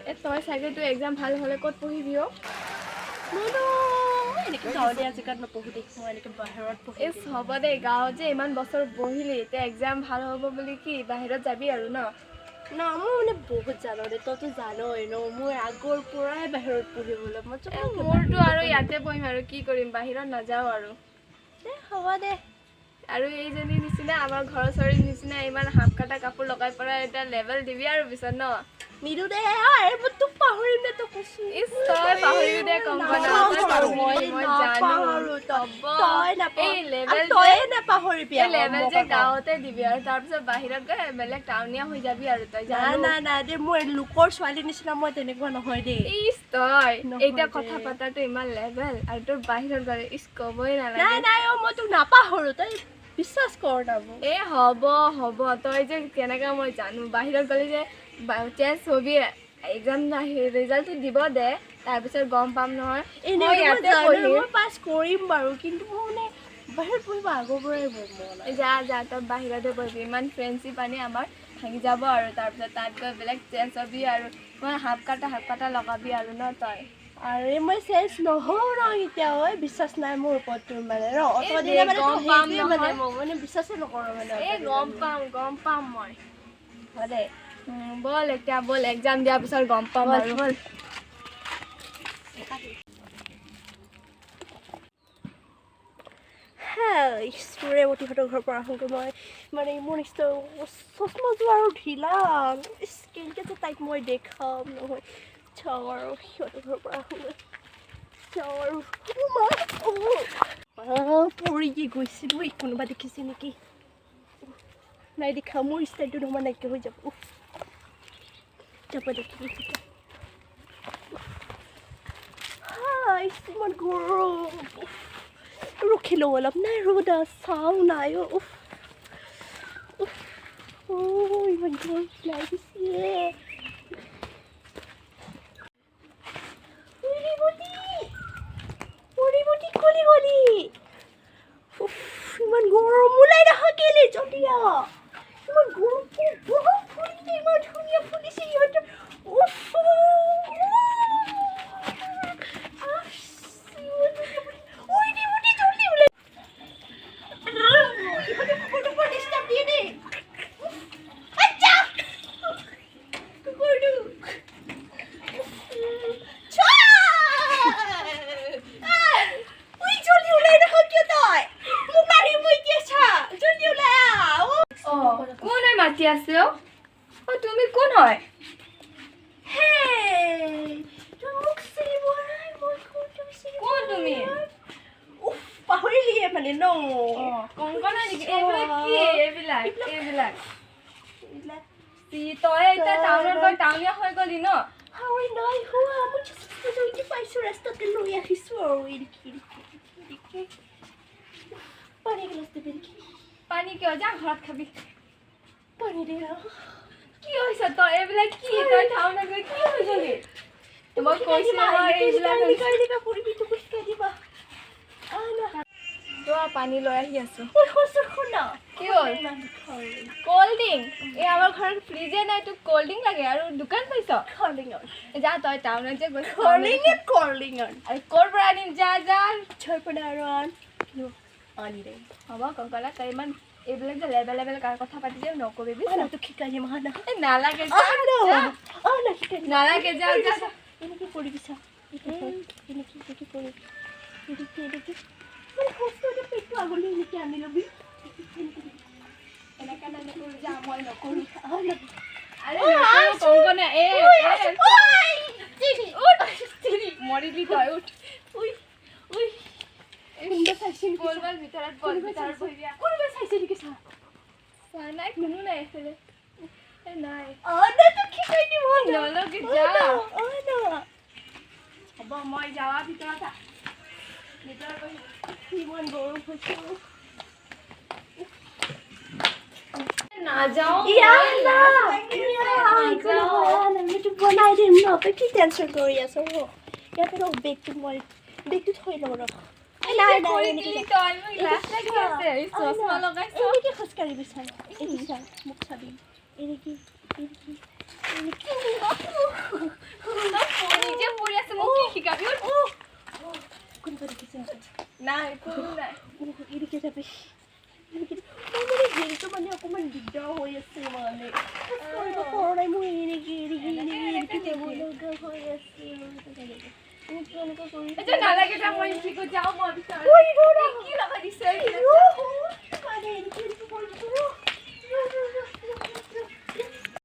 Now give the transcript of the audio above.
এই তই চাগে তোৰ এক্সাম ভাল হ'লে ক'ত পঢ়িবি অ'? মইতো এনেকৈ গাঁৱলীয়া জেগাত নপঢ়ো দেই, মই এনেকৈ বাহিৰত পঢ়িম। এই হ'ব দে, গাঁৱত যে ইমান বছৰ বহিলি, এতিয়া এক্সাম ভাল হ'ব বুলি কি বাহিৰত যাবি আৰু ন? ন, মই মানে বহুত জানো দে, তইতো জানই ন, মোৰ আগৰ পৰাই বাহিৰত পঢ়িবলৈ মই। এই মোৰতো আৰু ইয়াতে পঢ়িম আৰু কি কৰিম, বাহিৰত নাযাওঁ আৰু। দে, হ'ব দে। আৰু এইজনীৰ নিচিনা, আমাৰ ঘৰৰ ছোৱালীৰ নিচিনা ইমান হাফ কাটা কাপোৰ লগাই পেলাই এটা লেভেল দিবি আৰু পিছত ন? নিদো দে। আৰে মই তোক পাহৰিম দে, তই কৈছো। ইছ, তই পাহৰিবি দে কংকনা, তই মই মই জানো। নাপাহৰো। হ'ব। তই এই লেভেল তয়ে নাপাহৰিবি। এই লেভেল যে গাঁৱতে দিবি আৰু তাৰপিছত বাহিৰত গৈ বেলেগ টাউনীয়া হৈ যাবি আৰু তই। নাই। জানো। নাই নাই দেই, মই লোকৰ ছোৱালীৰ নিচিনা মই তেনেকুৱা নহয় দেই। ইছ, তই নহয় এতিয়া দে। কথা পাতাটো ইমান লেভেল আৰু তোৰ বাহিৰত গ'লে ইছ, ক'বই নাই। নালাগে। নাই অ, মই তোক নাপাহৰো, তই বিশ্বাস কৰ না মোক। এই হ'ব হ'ব, তই যে কেনেকা মই জানো। বাহিৰত গ'লে যে চেঞ্জ হবি। এক্সাম ৰিজাল্টটো দিব দে, তাৰপিছত গম পাম নহয়। এনেই মই মই ইয়াতে জানো। পঢ়িম। মই পাছ কৰিম বাৰু, কিন্তু মোৰ মানে বাহিৰত পঢ়িব আগৰ পৰাই মোৰ মন আছে। যা যা, তই বাহিৰতে পঢ়িবি। ইমান ফ্ৰেণ্ডশ্বিপ আনি আমাৰ ভাঙি যাব আৰু তাৰপিছত তাত গৈ বেলেগ চেঞ্জ হবি আৰু মই হাফ কাটা লগাবি আৰু ন তই? আৰে মই চেঞ্জ নহওঁ ন কেতিয়াও। ঐ, বিশ্বাস নাই মোৰ ওপৰত তোৰ মানে ন? এই অতদিনে মানে গম তই পাম সেইটোৱে মানে নহয়। মোক মানে বিশ্বাসে নকৰ মানে। এই গম পাম, গম পাম মই। হয় দে। ব'ল এতিয়া, ব'ল, এক্সাম দিয়াৰ পিছত গম পাম। ব'ল, আৰু ব'ল। ৰেৱতীহঁতৰ ঘৰৰ পৰা আহোঁগৈ মই। মানে মোৰ নিচিনা চশমাযোৰ আৰু ঢিলা। ইছ, কেনেকৈ যে তাইক মই দেখাম নহয়। যাওঁ আৰু, সিহঁতৰ ঘৰৰ পৰা আহোঁগৈ, যাওঁ আৰু। অ' মা, অ' পৰি কি গৈছিলোঁ। ঐ, কোনোবা দেখিছে নেকি? নাই দেখা। মোৰ ষ্টাইলটো নহয় নাইকিয়া হৈ যাব। উফ, যাব দেখিব তেতিয়া। ইছ, ইমান গৰম। উফ, ৰখি লওঁ অলপ। নাই, ৰ'দ চাওঁ নাই। অ' উফ উফ, অ' ইমান গৰম লাগিছে। ঐ ৰেৱতী, অ' ৰেৱতী, ক'লে গ'লি? উফ, ইমান গৰম। ওলাই নাহা কেলে? জলদি আহ, ইমান গৰম। বহুত ফুলিছে, ইমান ধুনীয়া ফুলিছে ইহঁতৰ। উফ, আহ, ইমান ধুনীয়া ফুলিছে। ঐ ৰেৱতী, জলদি ওলাই। ইহঁতে কুকুৰটো বৰ ডিষ্টাৰ্ব দিয়ে দেই। আচ্ছা, কুকুৰটো। চা! ঐ, জলদি ওলাই নাহ কিয় তই? মোক মাৰিব এতিয়া, চা, জলদি ওলাই আহ। অ, কোন হয় মাতি আছে? অ অ, তুমি কোন হয়? হেই, তই মোক চিনি পোৱা নাই? মই কোন তুমি চিনি কোন পোৱা তুমি? নাই? উফ, পাহৰিলিয়ে মানে ন? কংকনা নেকি? এইবিলাক কি? এইবিলাক এইবিলাক এইবিলাক তই এতিয়া টাউনত গৈ টাউনীয়া হৈ গ'লি ন? হাৱে নাই হোৱা, মই চশমাযোৰ পাইছোঁ ৰাস্তাতে, লৈ আহিছোঁ আৰু। এনেকি এনেকি এনেকি। পানী এগিলাচ দিবি নেকি? পানী কিয়? যা, ঘৰত খাবি। পানী দে আৰু। কি হৈছে তই? এইবিলাক কি? তই টাউনত গৈ কি হৈ গ'লি? মই কৈছো নহয়, এইবিলাক এনেকা এনেকা কৰিবি, তোকো শিকাই দিবা। আহ না। যোৱা, পানী লৈ আহি আছো। ঐ, শুনচোন, শুন না। কি হ'ল? Cold drink? এই আমাৰ ঘৰত ফ্ৰিজে নাই, তোক কল্ড ড্ৰিংক লাগে আৰু দোকান পাইছ? যা, তই টাউনত যে গৈছ। কৰ্লিঙত। আৰু ক'ৰ পৰা আনিম? যা যা। পৰা আৰু আন আনি দে। হ'ব কংকনা, তই ইমান এইবিলাক যে লেবেল লেবেল কাৰ কথা পাতি যে নকবি, বুজিছ? না, তোক শিকাই দিম, আহ না। এই নালাগে, যা, আহ না। যা। আহ না, শিকাই দিম। নালাগে, যা যা যা। এনেকে কৰিবি চা, এনেকে এনেকে কৰিবি, এনেকে এনেকে, মানে সস্তাতে পেটটো আগলৈ এনেকে আনি ল'বি। এনেকে নকৰো, যা, মই নকৰো। আহ না। আৰে নকৰো কংকনা। এ উঠ, মৰিলি তই, উঠ। উই উই, কোনোবা চাইছে নেকি? বল বল, ভিতৰত বল, কোনোবা ভিতৰত চাইছে? বহি দিয়া। কোনোবা চাইছে নেকি চা। চোৱা নাই, কোনো নাই এইফালে। এই নাই। আহ না, তোক শিকাই দিম, আহ না। নলগে, যা। আহ না। হ'ব, মই যাৱা, ভিতৰত আহ। ভিতৰত বহি। ইমান গৰম হৈছে। নাযাওঁ। ইয়া মই না। লাজ লাগিছে, একো নাযাওঁ। নহয়, আহ না, মই তোক বনাই দিম ন, তই কি টেনশ্যন কৰি আছ? ৰ, ইয়াতে ৰ, বেগটো মই বেগটো থৈ লওঁ, ৰ। এই নাই যে নাই, কৰি এনেকে দিলি যা। তই, মোক লাজ লাগি আছে। এই চশমা লগাইছ। এনেকে খোজকাঢ়িবি চা, এইটো চা, মোক চাবি, এনেকে এনেকে এনেকে। দেখিছে? নাই, কোনো নাই। এনেকে যাবি, এনেকে। মোৰ মানে হিলটো মানে অকণমান দিগদাৰ হৈ আছে, মানে কৰিব পৰা নাই মই। এনেকে এনেকে এনেকে এনেকে যাব লগা হৈ আছে। এনেকে এনেকে কৰি এতিয়া নালাগে যা, মই শিকো যাওঁ।